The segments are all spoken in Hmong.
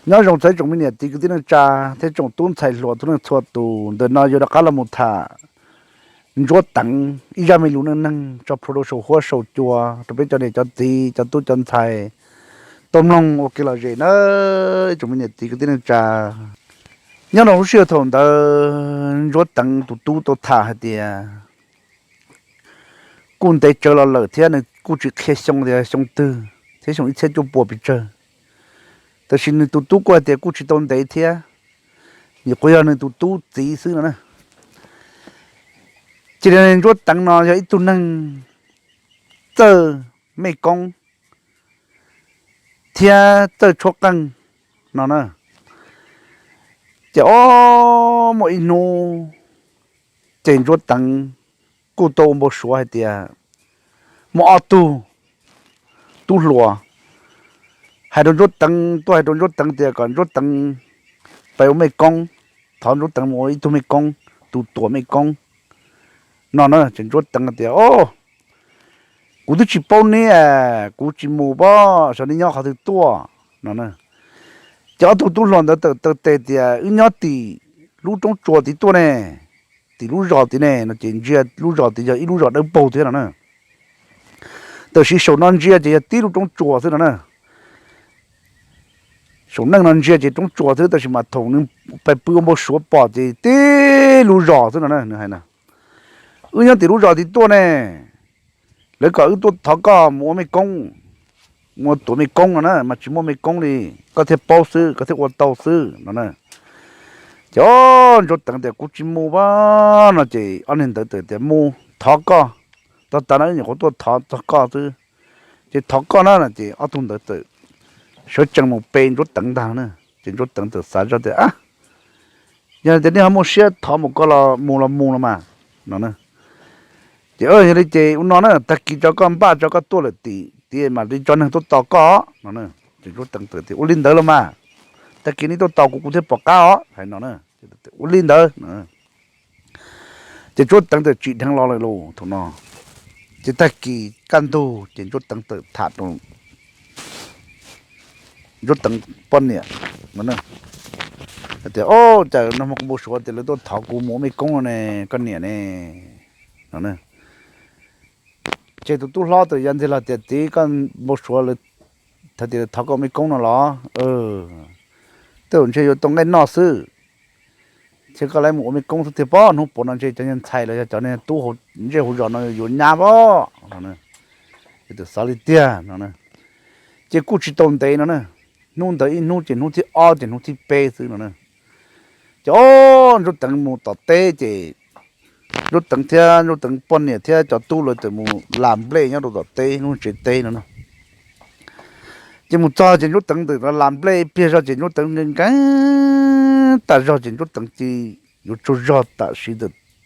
Nyob zoo txog ib tsoom me niam txiv kwv tij neej tsa thiab tsoom tub ntxhais hluas tub neej txhua tus, ntawm no yuav rov qab los mus tham Ntsuab Teev ib zaj me lus neej neeg tso plhuav rau saum huab saum cua rau peb cov niam cov txiv cov tub cov ntxhais tau mloog ua kev lom zem na, ib tsoom me niam txiv kwv tij neej tsa. Nyob rau lub sij hawm thaum ntawd Ntsuab Teev tus tub tau tham hais tias kuj ntev tsawv los lawm thiab nws kuj tsis qhia xyoo tias xyoo twg thiab xyoo ib txhiab cuaj puas pes tsawg, tab sis nws tus tub kuj hais tias kuj tsis tau ntev thiab, nyuam qhuav yog nws tus tub txiv xwb no na. Ces Ntsuab Teev no yog ib tug neeg txawj mej koob thiab txawj tshuab qeej no na. Ces ob muaj ib hnub ces Ntsuab Teev kuj tau ua npau suav hais tias muaj ob tug tub hluas hais rau Ntsuab Teev, tuaj hais rau Ntsuab Teev tias kom Ntsuab Teev pab ua mej koob, thov Ntsuab Teev mus ua ib tug mej koob, tus tuam mej koob no na. Ces Ntsuab Teev tias, o, kuv twb tsis paub neb, kuv tsis mus pab saib neb nyob qhov twg tuaj no na. Ces ob tug tub hluas ntawd tawm taw tes tias wb nyob tim lub roob tsuas tid tuaj ne, tim lub zos tid ne no. Ces ntsia lub zos tid yog ib lub zos dawb paug thiab no na, tab sis saum no ntsia ces yog tib lub roob tsuas xwb no na. Saum neej no ntsia ces roob tsuas xwb, tab sis mas thaum nws pais pw ua npau suav pom ces tib lub zos xwb no na. Nws hais na, wb nyob tim lub zos tid tuaj ne, lawv kom wb tuaj thov koj mus ua mej koob, mus ua tuam mej koob no na, mas tsis muaj mej koob li, koj thiaj paub xwb, koj thiaj ua tau xwb no na. Ces o, Ntsuab Teev tias kuv tsis mus pab no. Ces ob niag ntawd txawm tias mus thov koj, tau tas no wb nyuam qhuav tuaj thov txog koj xwb, ces thov koj na no. Ces ob tug ntawd txawm sawv tsees mus pe Ntsuab Teev ntag na. Ces Ntsuab Teev txawm xav zoj tias, a, yog tias nej ho muaj siab thov mus koj los mus los mus no mas no na. Ces yog li ces ua no na, tag kis tso koj npaj tso koj tuaj lawm tim tid mam li tso neeg tuaj tos koj no. Ces Ntsuab Teev txawm tias ua li ntawd los mas, tag kis nej tuaj tos kuv kuv thiaj pom qab os hais no na. Ua li ntawd. Ces Ntsuab Teev txawm tsim dheev los lawm lauj thaum no. Ces tag kis kaj ntug ces Ntsuab Teev txawm tham rau Ntsuab Teev poj niam no na, hais tias, o, cas no hmo kuv npau suav tias lawv tuaj thov kuv mus ua mej koob no ne, koj niam ne no. Ces tus tub hlob txawm ya ntxiag los tias, txiv, koj npau suav lawv tias thov koj ua mej koob no los? Tej zaum ntshe yuav tau nqaij noj xwb, thiab koj lawv mus ua mej koob xwb tiag pob, hnub puav no ntshe cov niag ntxhais los yog cov niag tub ntsej hauv zos no yuav nyab pob no. Tus xav li tiag no. Ces kuj tsis tau ntev no na, hnub ntawd ib hnub ces hnub thib ob ces hnub thib peb xwb no na. Ces o, Ntsuab Teev mus tom teb ces Ntsuab Teev thiab Ntsuab Teev poj niam thiab cov tub lawv txawm mus las nplej nyob rau tom teb lub tsev teb no na. Ces mus txog ces Ntsuab Teev txawm las nplej pliag zog ces Ntsuab Teev nkees nkees tas zog ces Ntsuab Teev cia li yuav tsaug zog tam sim,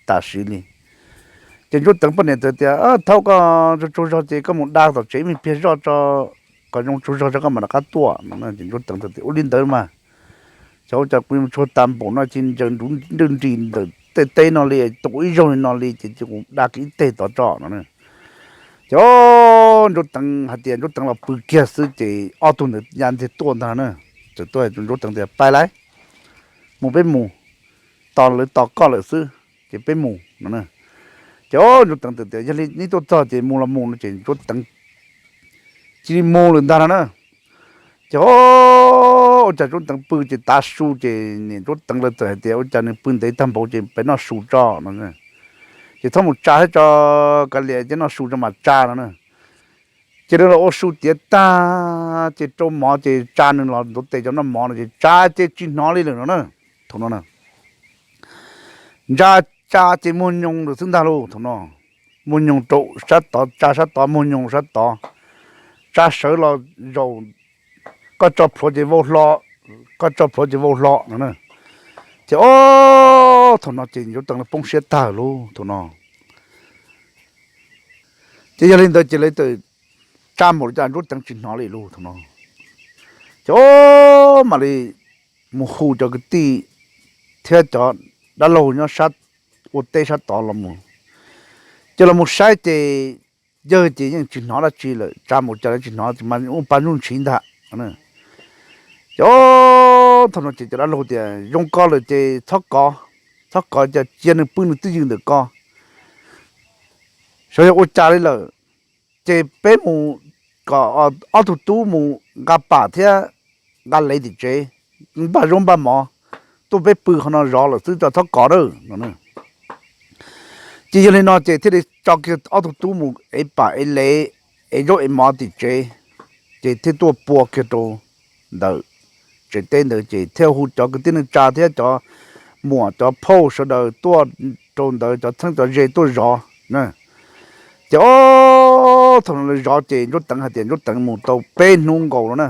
tam sim li. Ces Ntsuab Teev poj niam txawm tias, thaum koj tsaug tsaug zog ces koj mus da tom tsev ib me pliag zoj tso, kom zoo tsaug zog tso koj mam rov qab tuaj no. Ces Ntsuab Teev txawm tias ua li ntawd mas, xyov ua cas kuv yuav tsaug tas npaum no ces ncaws nruj nris ntawm tej teb no li, tua ib zaug li no li ces cia kuv da kiag ib teg tod tso no. Ces o, Ntsuab Teev hais tias Ntsuab Teev los pw kiag xwb ces ob tug ntawd ya ntxiag tuaj ntag na. Txawm tuaj hais Ntsuab Teev tias pais lawm, mus peb mus, tos lawv tos koj lawm xwb ces peb mus no na. Ces o, Ntsuab Teev txawm tias yog li neb tuaj txog ces mus los mus no ces Ntsuab Teev cia li mus lawm ntag no na. Ces o, ua cas Ntsuab Teev pw ces tav su ces niam Ntsuab Teev lawv txawm hais tias ua cas nws pw ntev tag npaum ces peb noj su tso no. Ces txhob mus tsa thiab tso, kav liam ces noj su tso mam tsa no na. Ces lawv los ua su tiav tag ces rau mov ces tsa nws los ntxuav tes cov noj mov no ces tsa ces tsis hnov li lawm no na. Thaum no na, ntsa tsa ces muag nyoos lawm xwb ntag lauj. Thaum no muag nyoos rau sab tod, tsa sab tod muag nyoos sab tod, tsa sawv los zaum, koj tso plhuav ces vau hlo, koj tso plhuav ces vau hlo no na. Ces o, thaum no ces Ntsuab Teev lawv poob siab tag lauj thaum no. Ces yog li ntawd ces lawv txawm tsa npaum li cas Ntsuab Teev tsis hnov li lauj thaum no. Ces o, mam li mus hu cov kwv tij thiab cov dab laug nyob sab, ua teb sab tod los mus, ces los mus saib ces yawg ces yeej tsis hnov dab tsi lawm, tsa npaum cas los tsis hnov, mas ua pa ntsuj ntshiv ntag. Ces o, Thaum no ces cov dab laug tias, Zoo ko lawm ces txhob kov, txhob kov, cia nws pw nws twj ywm ntawm ko. Xyov yog ua cas li lawm, ces peb mus kom ob tug tub mus nqa pam thiab nqa lev tim tsev, npaj zaub npaj mov tuaj peb pw qhov no zov lawm xwb, txhob kov na no. Ces yog li no ces thiaj li tso kiag ob tug tub mus ev pam ev lev, ev zaub ev mov tim tsev, ces thiaj tuaj pua kiag rau ntawm tsev teb ntawd, ces thiaj hu cov kwv tij neej tsa thiab cov muam cov phauj sawv daws tuaj rau ntawd, cov txheeb cov ze tuaj zov. Ces ob thaum no lawv zov ces Ntsuab Teev hais tias Ntsuab Teev mus tau peb hnub nkaus no na.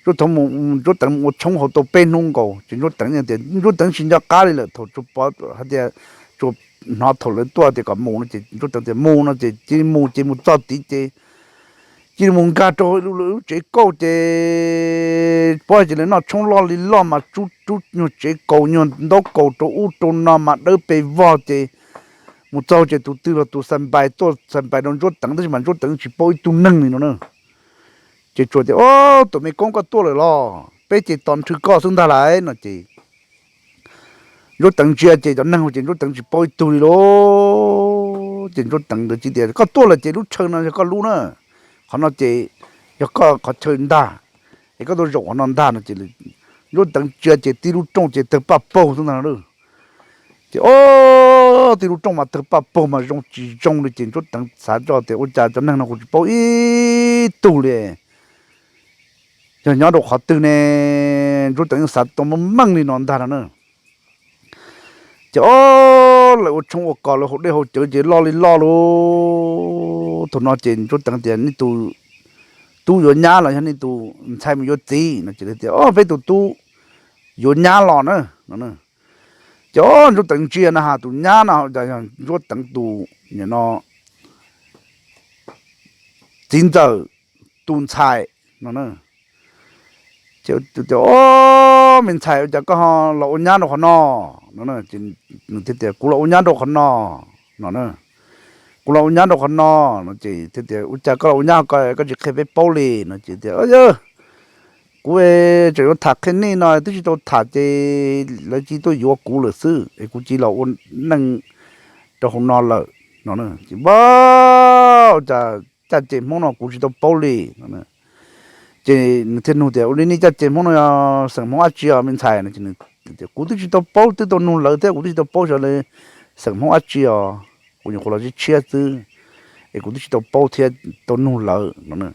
Ntsuab Teev mus ua tshoob hauv tau peb hnub nkaus ces Ntsuab Teev tias Ntsuab Teev tsis nco qab li lawm. Thaum tsuas pov hais tias tsuas hnov thaum lawv tuaj tias kom mus no ces Ntsuab Teev tias mus no ces cia li mus, ces mus txog tid ces cia li mus nkag rau lub tsev kauj ces pov hais tias lawv noj tshoob loj li loj mas rub rub nyuag tsev kaus nyuag ntaub kaus rau ub rau no mas dawb pes vog ces mus txog ces tus twg los tus xas npais tuaj xas npais rau Ntsuab Teev tab sis mas Ntsuab Teev tsis paub ib tug neeg li no na. Ces tsuas tias, Ob, tus me koob koj tuaj lawm los? Peb ces tos nrhw koj xwb ntag lauj no ces Ntsuab Teev ntsia ces cov neeg ces Ntsuab Teev tsis paub ib tug li lauj. Ces Ntsuab Teev ntawd tsis tias, Koj tuaj lawm ces lub chaw no yog koj lub na, qhov no ces yog koj qhov chaw ntag, es koj tuaj zaum qhov no ntag no ces Ntsuab Teev ntsia ces tib lub rooj ces tawg paj paug xwb ntag lauj. Ces ob, tib lub rooj mas tawg paj paug mas zoo tsis zoo li ces Ntsuab Teev xav tso tias, Ua cas cov neeg no kuv tsis paub ib tug li, yog nyob rau qhov twg ne? Ntsuab Teev yeej xav tau meej meej li no ntag no na. Ces ob, lawv ua tshoob ua kos lawv haus dej haus cawv ces loj li loj lauj. Thaum no ces Ntsuab Teev tias, Nej tus tub yuav nyab los yog nej tus ntxhais mus yuav txiv no ces tias, Ob, peb tus tub yuav nyab los na no. Ces ob, Ntsuab Teev ntsia na has tus nyab no yog Ntsuab Teev tus, nim no, txiv ntxawm tus ntxhais no. Ces, Ob, me ntxhais, ua cas koj los ua nyab rau qhov no no? Nws thiaj tias, Kuv los ua nyab rau qhov no no. Kuv los ua nyab rau qhov no no ces thiaj tias, Ua cas koj los ua nyab ko koj tsis qhia peb paub li no ces tias, Yog kuv tseem yuav tham qhia nej no twb tsis tau tham ces lawv cia tuaj yuav kuv lawm xwb es kuv cia los ua neej rau hauv no lawm no. Ces, Npab, cas caj ces Hmoob no kuv tsis tau paub li no. Ces nws thiaj nug tias, Ua li nej caj ces Hmoob no yog xeem Hmoob dab tsi os me ntxhais no? Kuv twb tsis tau paub, twb tau nug lawv thiab kuv twb tsis tau paub xyov lawv xeem Hmoob dab tsi os, kuv nyuam qhuav los tshiab tshiab xwb es kuv twb tsis tau paub thiab, tau nug lawv no.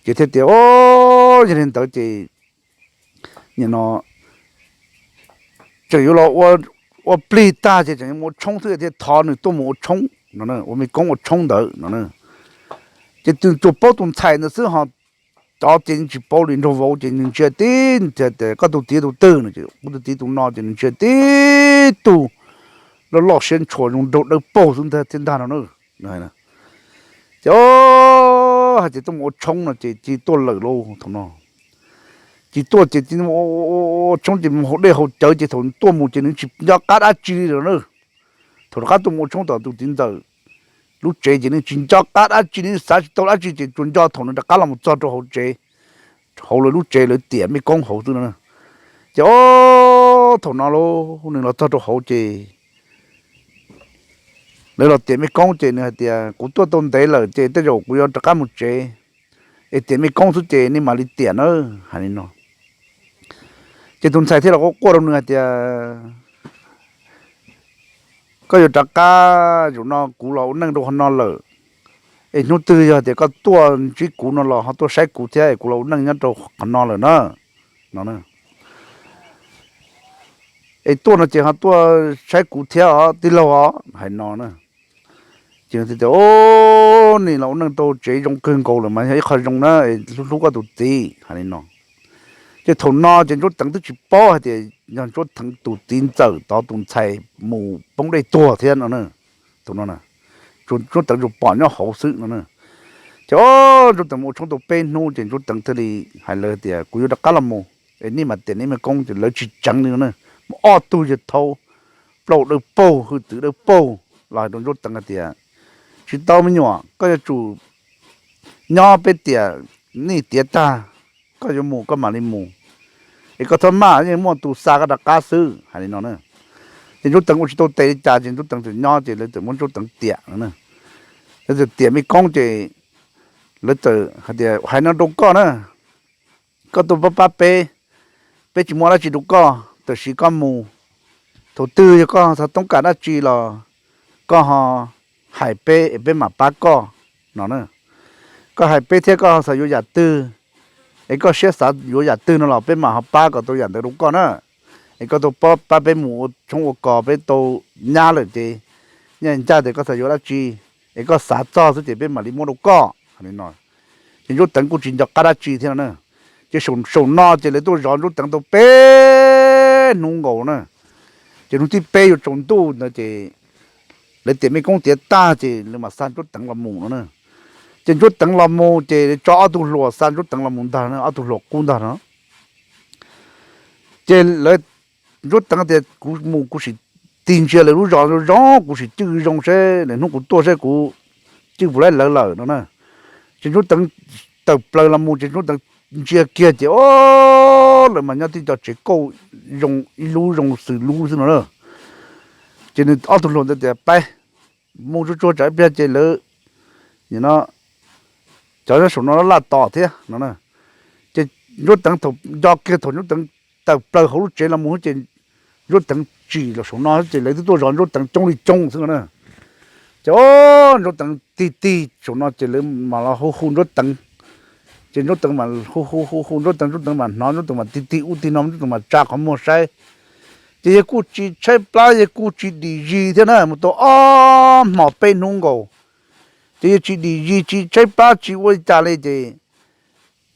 Ces thiaj tias, Ob, yog li ntawd ces nim no tseem yuav los ua plig tag ces tseem yuav mus ua tshoob xwb thiaj thov nws tuaj mus ua tshoob no, ua me koob ua tshoob ntawd no. Ces tsuas paub tus ntxhais ntawd xwb ho cov ces tsis paub li. Nraug vauv ces nws ntsia tib, Koj tus txiv tus twg no? Ces, Kuv tus txiv tus no. Ces nws ntsia tib tug loj loj siab ntshua zoo nraug dawb paug xwb thiab ntag no. Ces ob, hais tias tuaj mus ua tshoob no ces cia tuaj lawm lauj thaum no. Ces tuaj ces ua tshoob ces mus haus dej haus cawv ces thaum tuaj mus ces nws tsis nco qab dab tsi li lawm na. Thaum rov qab tuaj mus ua tshoob tom tus txiv ntxawm lub tsev ces nws tsis nco qab dab tsi, nws xav tsis tau dab tsi ces tsuas nco thaum nws rov qab los mus txog rau hauv tsev, hauv lawv lub tsev lawv tiam mej koob hauv xwb no. Ces ob, thaum no lauj nws los txog rau hauv ces lawv los tiam mej koob ces nws hais tias, Kuv tuaj tau ntev lawm ces tej zaum kuv yuav rov qab mus tsev, es tiam mej koob xwb ces nej mam li tiam na, hais li no. Ces tus ntxhais thiaj los quaj quaj rau nws hais tias, Koj yuav rov qab, zaum no kuv los ua neej rau qhov no lawm, es hnub twg yog tias koj tuaj ntsib kuv no los ho tuaj saib kuv thiab es kuv los ua neej nyob rau qhov no lawm na, no. Es tuaj no ces ho tuaj saib kuv thiab os tij laug os, hais no na. Ces nws thiaj tias, Ob, nej los ua neej rau tsev zoo kawg nkaus lawm mas yog ib qho zoo na, hlub hlub koj tus txiv, hais li no. Ces thaum no ces Ntsuab Teev twb tsis paub hais tias yog Ntsuab Teev tus txiv ntxawm tod tus ntxhais mus poob dej tuag thiab no. Thaum no Ntsuab Teev tsuas pom nyob hauv xwb no. Ces ob, Ntsuab Teev mus ua tshoob tau peb hnub ces Ntsuab Teev thiaj li hais lawv tias, Kuv yuav rov qab los mus, es nej mam tiam nej me koob. Ces lawv tsis tseev li no, mus ob tug yawg thaub plaub dawb paug hwj txwv dawb paug los hais rau Ntsuab Teev hais tias, Tsis tau me nyuam, koj yuav tsum nyob peb tiam, nej tiav tag koj yuav mus koj mam li mus. es koj txhob maj, yeej muaj tus xa koj rov qab xwb, hais li no na. Ces Ntsuab Teev ua tsis tau tes li cas ces Ntsuab Teev txawm nyob ces lawv txawm muab Ntsuab Teev tiam no na. Lawv txawm tiam me koob ces lawv txawm hais tias, hais no rau koj na, koj tuaj pab pab peb, peb tsis muaj dab tsi rau koj, tab sis koj mus, thaum twg yog koj xav toob kam dab tsi los koj ho hais peb es peb mam pab koj no na. Koj hais peb thiab koj xav yuav yam twg, es koj siab xav yuav yam twg no los peb mam ho pab kom tau yam ntawd rau koj na. Es koj tau pab peb mus ua tshoob ua kos peb tau nyab lawm ces nyaj ncaj tias koj xav yuav dab tsi, es koj xav txog xwb ces peb mam li muab rau koj, hais li no. Ces Ntsuab Teev kuj tsis nco qab dab tsi thiab no na. Ces saum no ces lawv tuaj zov Ntsuab Teev tau peb hnub nkaus na. Ces hnub thib peb yuav tsaus ntuj ntawd ces lawv tiam me koob tiav tag ces lawv mam xa Ntsuab Teev los mus no na. Ces Ntsuab Teev los mus ces tso ob tug hluas xa Ntsuab Teev los mus ntag, ob tug hluas qub ntag no. Ces lawv, Ntsuab Teev tias kuv mus kuv sim tig ntsia lawv lub zos zoo zoo, kuv sim cwj zoo seb lawv hnub kuv tuaj seb kuv cwj puas laib lawv lawm no na. Ces Ntsuab Teev tawm plaws los mus ces Ntsuab Teev ntsia kiag ces o, lawv mas nyob tib co tsev kauj zoo ib lub zoo xws lub xwb no na. Ces nws ob tug hluas ntawd tias pab mus tsuag tsuag tsam ib pliag ces lawv, no, cov nyob saum no laj tos thiab no na. Ces Ntsuab Teev thaum nco kiag thaum Ntsuab Teev tawm plaws hauv lub tsev los mus ces Ntsuab Teev tsim los saum no ces lawv twb tuaj zov Ntsuab Teev coob li coob xwb no na. Ces o, Ntsuab Teev tig tig saum no ces lawv mam los hu hu Ntsuab Teev. Ces Ntsuab Teev mas hu hu hu hu Ntsuab Teev, Ntsuab Teev mas hnov, Ntsuab Teev mas tig tig ub tig no, Ntsuab Teev mas tsa qhov muag saib. Ces yawg kuj tsis tshaib plab, yawg kuj tsis dim zis thiab na, mus tau ob hmos peb hnub nkaus. Ces yawg tsis dim zis tsis tshaib plab tsis ua li cas li ces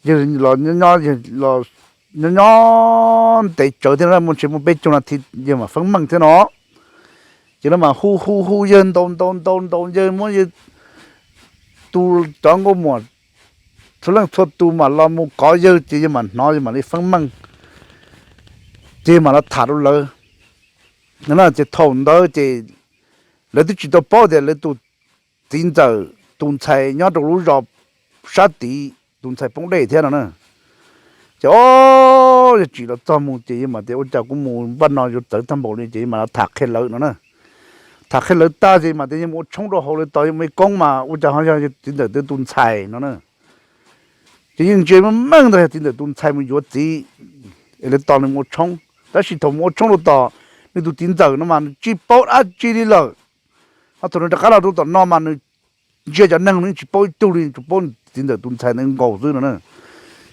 yawg los nyob nyob ntev tsawv thiab, muaj ntshe muaj peb caug nas this yawg mam feeb meej thiab no. Ces lawv mam hu hu hu yawg ntaus ntaus ntaus ntaus yawg, muab yawg tu cov nkauj muam txhua leej txhua tus mam los mus kov yawg ces yawg mam hnov yawg mam li feeb meej. Ces mam los tham rau lawv. Ces thaum ntawd ces lawv twb tsis tau paub tias lawv tus txiv ntxawm tus ntxhais nyob rau lub zos sab tid tus ntxhais poob dej thiab no na. Ces o, yawg tsim los txog mus ces yawg mam tias ua cas kuv mus npaj no yuav txawv tag npaum li ces yawg mam los tham qhia lawv no na. Tham qhia lawv tag ces mam tias yawg mus ua tshoob rau hauv lawv tos yawg me koob mas ua cas ho yog txiv ntxawm tus ntxhais no na. Ces yeej ntsia meej ntag yog txiv ntxawm tus ntxhais mus yuav txiv es lawv tos nws mus ua tshoob, tab sis thaum mus ua tshoob rau tom nws tus txiv ntxawm no mas nws tsis paub dab tsi li lawm. Ho thaum nws rov qab los rau tom no mas nws ntsia cov neeg nws tsis paub ib tug li, tsuas paub txiv ntxawm tus ntxhais ntawd nkaus xwb no na.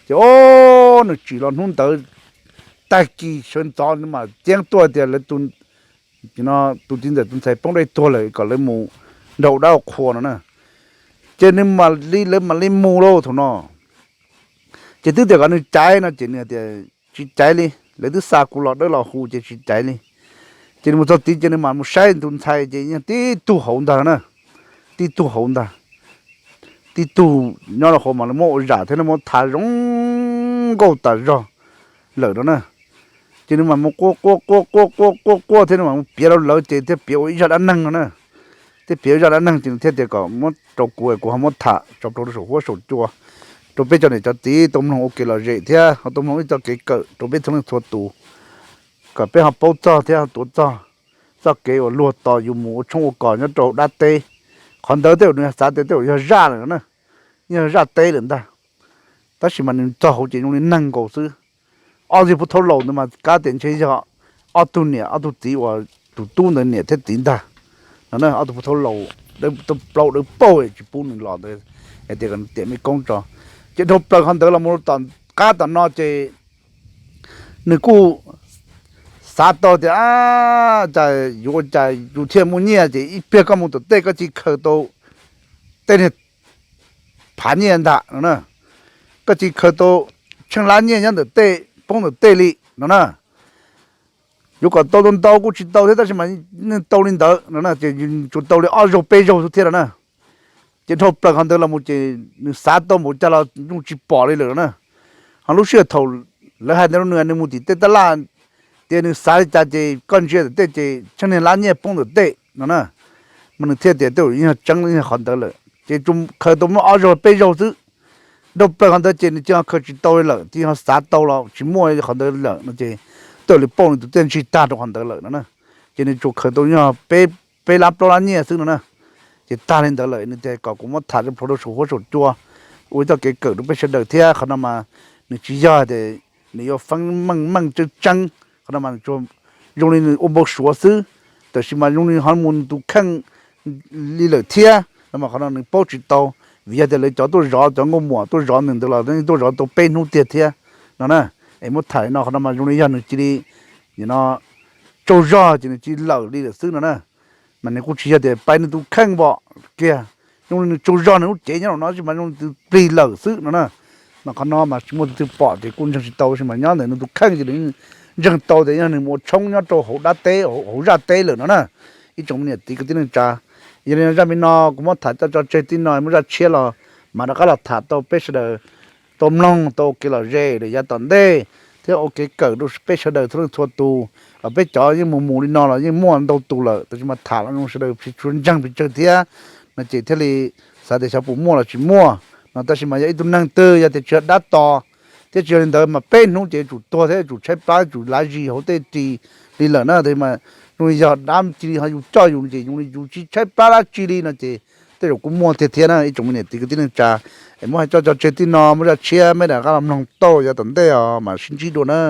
Ces o, nws tsim los hnub ntawd tag kis sawv ntxov mas ceeb tuaj tias lawv tus txiv ntxawm tus ntxhais poob dej tuag lawm kom lawv mus nrog ua dab ua qhua no na. Ces nws mam li, lawv mam li mus lauj thaum no. Ces twb tias kom nws caiv no ces nws tias tsis caiv li, lawv twb xa kuv los dawb los huv ces tsis caiv li. Ces nws mus txog tid ces nws mam mus saib tus ntxhais ces yeej tib tug hauv ntag na, tib tug hauv ntag, tib tug nyob rau hauv mas lawv muab ua zam thiab lawv muab thav zoo nkauj tas zog lawm no na. Ces nws mam mus quaj quaj quaj quaj quaj quaj quaj thiab nws mam mus piav rau lawv ces thiaj piav ua ib zaj dab neeg no na. Thiaj piav ua zaj dab neeg ces nws thiaj tias kom muab rau kuv es kuv ho muab tham tso rau saum huab saum cua rau peb cov niam cov txiv tau mloog ua kev lom zem thiab ho tau mloog ib txoj kev kawm rau peb txhua leej txhua tus, kom peb ho paub txog thiab ho tuav txog txoj kev uas luag tos yus mus ua tshoob ua kos nyob rau dab teb. Qhov ntawd tej zaum nws xav tias tej zaum yog zaj lawm na, yog zaj teb lawm ntag. Tab sis mas nws txog hauv ces zoo li neeg nkaus xwb. Ob tug pub thauj laus ntawd mas kav tias ntshe yog ob tug niam ob tug txiv uas tus tub ntawd niam thiab txiv ntag no na. Ob tug pub thauj laus plaub dawb paug tsis pub nws los ntawd, hais tias kom nws tiam me koob tso. Ces dhau plaws qhov ntawd los mus tom qab tom no ces nws kuj xav tau tias cas yuav ua cas yus thiaj muaj nyiaj ces ib pliag koj mus tom tej koj tsis khaws tau tej niag phav nyiaj ntag no na, koj tsis khaws tau tsheej lab nyiaj nyob ntawm tej poob ntawm tej li no na. Yuav kom tau ntau ntau kuj tsis tau thiab tab sis mas tau li ntawd no na ces tsuas tau li ob zaug peb zaug xwb thiab no na. Ces dhau plaws qhov ntawd los mus ces nws xav tau npaum cas los yeej tsis pom li lawm no na. Ho lub sij hawm thaum lawv hais ntawd rau nws, nws mus tim tej tab laj, tias nws xav li cas ces koj ntsia ntawm tej ces tsheej niag lab nyiaj poob ntawm tej no na. Mas nws thiaj tias tej zaum yog tseeb yog qhov ntawd lawm ces tsuas khaws tau muaj ob zaug peb zaug xwb. Dhau plaws qhov ntawd ces nws cia li khaws tsis tau lawm, cia li xav tau los tsis muaj qhov ntawd lawm no ces tawm li pauj nws tus tiaj ntsig tag rau qhov ntawd lawm no na. Ces nws tsuas khaws tau yog peb, peb lab plaub lab nyiaj xwb no na. Ces tag li ntawd lawm nws tias kom kuv muab tham rau plhov rau saum huab saum cua ua ib txoj kev kawm rau peb sawv daws thiab. Qhov no mas nws tsis yog tias nws yuav feeb meej meej tseeb tseeb, qhov no mas nws tsuas zoo li nws ua npau suav xwb, tab sis mas zoo li ho mus nws tus kheej li lawm thiab no mas qhov no nws paub tsis tau. Vim yog tias lawv cov tuaj zov, cov nkauj muam tuaj zov nws ntawd los tuaj zov tau peb hnub tiag thiab no na. Es muab tham li no qhov no mas zoo li yog nws cia li, no, tsaug zog ces nws cia li lawm li lawm xwb no na. Mas nws kuj tsis yog tias pais nws tus kheej pom kiag, zoo li nws tsaug zog nws lub cev nyob rau no tab sis mas zoo li tus plig lawm xwb no na. Mas qhov no mas tsis muaj tus twg pom ces kuj ntseeg tsis tau, tab sis mas nyob ntawm nws tus kheej ces nws ntseeg tau tias yog nws mus ua tshoob nyob rau hauv dab teb, hauv zaj teb lawm no na. Ib tsoom me niam txiv kwv tij neej tsa, yog li no zaj me no kuv muab tham coj tso tseg tib no, muaj zaj tshiab los mam rov qab los tham tau peb sawv daws tau mloog tau ua kev lom zem rau yav tom ntej thiab ua kev kawm rau peb sawv daws txhua leej txhua tus. Los peb cov yeej mus mus li no los yeej muaj ntau tus lawm, tab sis mas tham los zoo sawv daws tsis tshua ntseeg pes tsawg thiab no ces thiaj li xav tias xyov puas muaj los tsis muaj no. Tab sis mas yog ib tug neeg twg yog tias tsis yog dab tos thiab tsis yog li ntawd mas peb hnub ces yuav tsum tuag thiab yuav tsum tshaib plab, yuav tsum lav zis hauv tej ris li lawm na. Tab sis mas zoo li yog dab cia li ho yus coj yus ces zoo li yus tsis tshaib plab dab tsi li no ces tej zaum kuj muaj tiag thiab na ib tsoom me niam txiv kwv tij neej tsa. Es muab hais coj tso tseg tib no, muaj zaj tshiab mej rov qab los mloog tau yav tom ntej os, mam sib ntsib dua na.